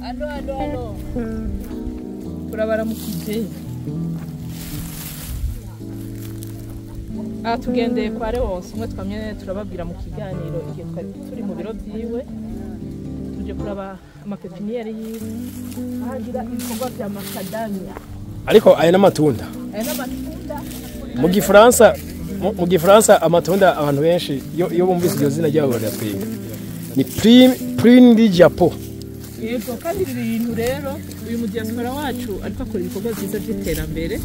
Allo, allo, allo. Turabaramukije. Aha tugendeye kwa Leonce, umwe twamye turababwira mu kiganiro igihe twari turi mu biro byiwe, tuje kuraba amapepiniyeri yiwe, ahagira ibikorwa vya makadamia. Ariko aya n'amatunda. Aya n'amatunda. Mu Gifaransa amatunda abantu benshi iyo bumvise iryo zina ryabo baratwiga. Ni prune du Japon. Yego, kandi ibi bintu rero uyu mu diaspora wacu ariko akora ibikorwa byiza by'iterambere,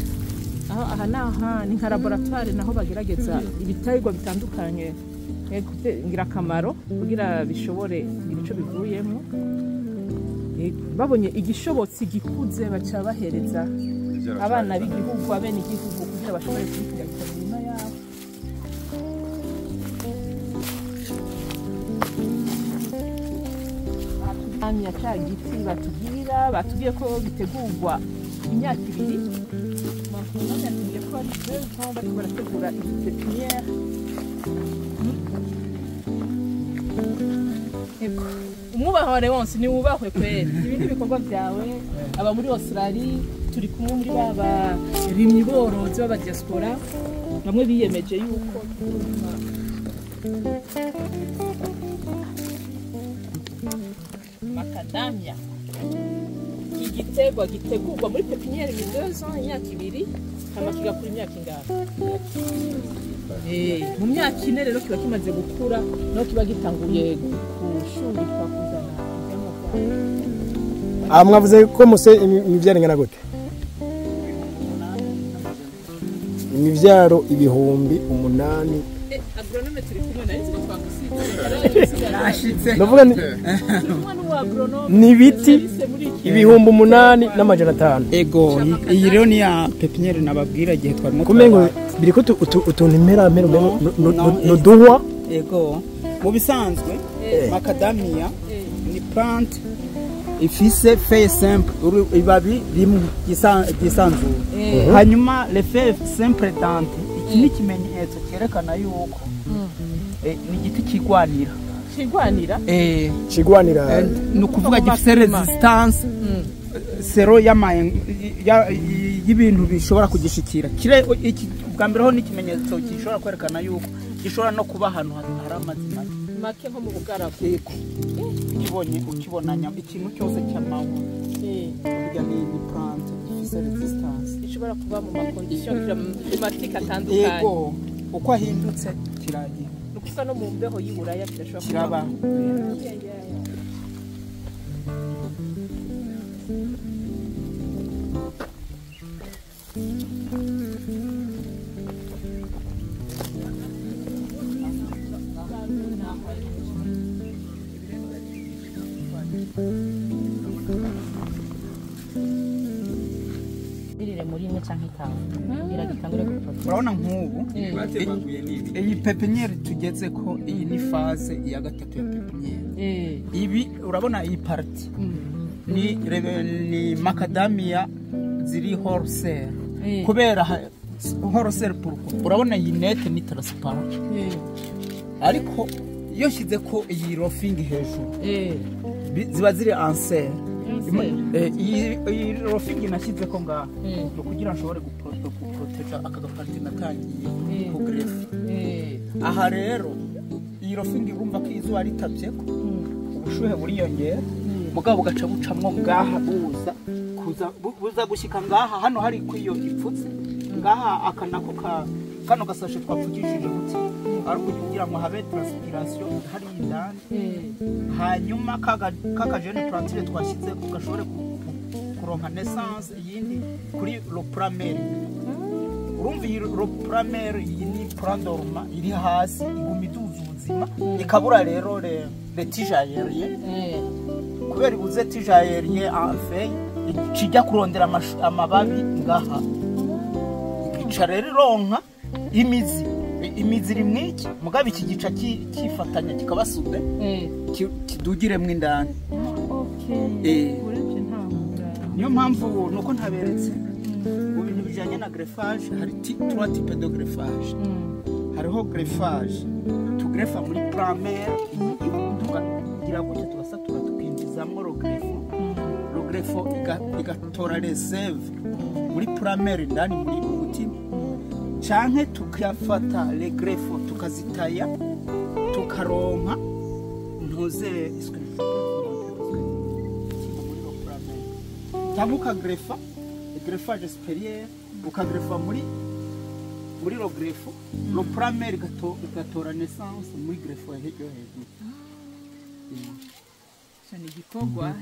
aho aha n'aha ni nka laboratoire, naho bagerageza ibiterwa bitandukanye, yego, ngirakamaro kugira bishobore kugira ico bivuyemo. Yego, babonye igishobotsi gikuze baca bahereza abana b'igihugu, abene igihugu, kugira bashobore kubikwirakwiza mu mirima yabo. Amya ca giti batubwira, batubwiye ko bitegurwa imyaka 2. None yatubwiye ko ari 2 ans bariko barategura iyi pépinière. Ego, umwubaha wa Leonce ni wubahwe kweri. Ibi ni ibikorwa byawe. Aba muri Australie turi kumwe muri ba barimyi borozi b'aba diaspora bamwe biyemeje yuko tuzorima makadamia, igiterwa gitegurwa muri pépinière ni 2 ans, imyaka 2, hama kigakura imyaka ingana. Mu myaka 4 rero kiba kimaze gukura, naho kiba gitanguye gushurikwa kuzana ivyamwa vyayo. Ah, mwavuze ko muse imivyaro ingana gute? Imivyaro 8000. Agronome turi kumwe, nari nzi ko twagusize. Nashitse. Ndavuga ni Turi kumwe n'umu agronome ni ibiti spécialiste muri iki. 8500. Ego, iyi rero ni ya pépinière nababwira igihe twarimo. Kumengo biriko utuntu impera mpera umengo No, no, nuduhwa. Ego, mu bisanzwe macadamia ni plante ifise feuille simple, ibabi rimwe ryisanzuye, hanyuma le feuille simple dentée. Iki ni ikimenyetso cyerekana yuko ni igiti kigwanira. Kigwanira. Kigwanira. Ni ukuvuga Kuva gifise mu ma resistance sero y'ibintu bishobora kugishikira. Kire iki bwa mbere ho ni ikimenyetso gishobora kwerekana yuko gishobora no kuba ahantu hari amazi make. Make nko mu bugaragu. Yego, ukibonye ukibonanya ikintu cyose cy'amahwa, burya ni plante ifise resistance. Ishobora kuba mu ma conditions climatiques atandukanye. Yego, uko ahindutse kiragira. Ni ukuvuga no mu mbeho y'i Buraya kirashobora kuba. Kiraba. Yeah. Birire muri imwe canke itanu kugira gitangure guproduire. Urabona nk'ubu iyi pépinière tugeze ko iyi ni phase ya gatatu ya pépinière. Ibi urabona iyi partie ni macadamia ziri hors serre. Kubera hors serre, pourquoi? Urabona iyi net ni transparent, ariko iyo nshyize ko iyi roofing hejuru, ziba ziri en serre. Iyi roofing nashyize ko ngaha ni ukugira nshobore guproteja aka gapartie natangiye ku greffe. Aha rero iyi roofing, urumva ko izuba ritabye ko ubushuhe buriyongera, mugabo bugaca bucamwo ngaha, buza kuza buza gushyika ngaha. Hano hari ko iyo ipfutse ngaha, aka nako ka kano gasashe twapfukishije gutya ari ukugira ngo habe transpiration hari indani, hanyuma kaka jeune plantule twashyize ko gashobore kuronka naissance iyindi kuri le plant-mère. Urumva iyi le plant-mère, iyi ni plant dormant iri hasi, iguma iduza ubuzima, ikabura rero le tige aérien. Kubera ibuze tige aérien en fait, kijya kurondera amababi ngaha. Ica rero ironka imizi, imizi iri mwiki, mugabo iki gica kifatanya kikaba soudé, kidugiremwo indani. Urebye ntahura. Niyo mpamvu nuko ntaberetse mu bintu bijyanye na greffage. Hari trois types de greffage. Hariho greffage tugrefa muri plant mère, tukagira gutya, tugasatura, tukinjizamo le greffon. Le greffon igatora réserve muri plant mère indani muri mu mutima, canke tukafata le greffon tukazitaya, tukaronka ntuze cyangwa ukagrefa greffage supérieur, ukagrefa muri le greffon, le plant mère igatora naissance muri greffon yo hejuru. Ni igikorwa.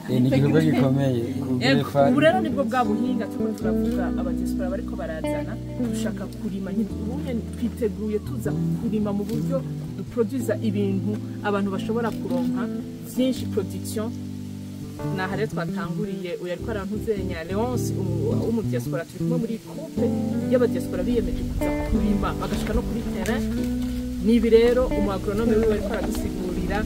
Ni igikorwa gikomeye kugrefa. Ubu rero nibwo bwa buhinga turimo turavuga, abadiaspora bariko barazana. Dushaka kurima nk'ubu, twiteguye tuza kurima mu buryo duproduza ibintu abantu bashobora kuronka byinshi, production. Naha rero twatanguriye. Uyu ariko arantuzenya Leonce w'umudiaspora, turi kumwe muri groupe y'abadiaspora biyemeje kuza kurima bagashika no kuri terrain. Ni ibi rero umu agronome wiwe ariko aradusigurira.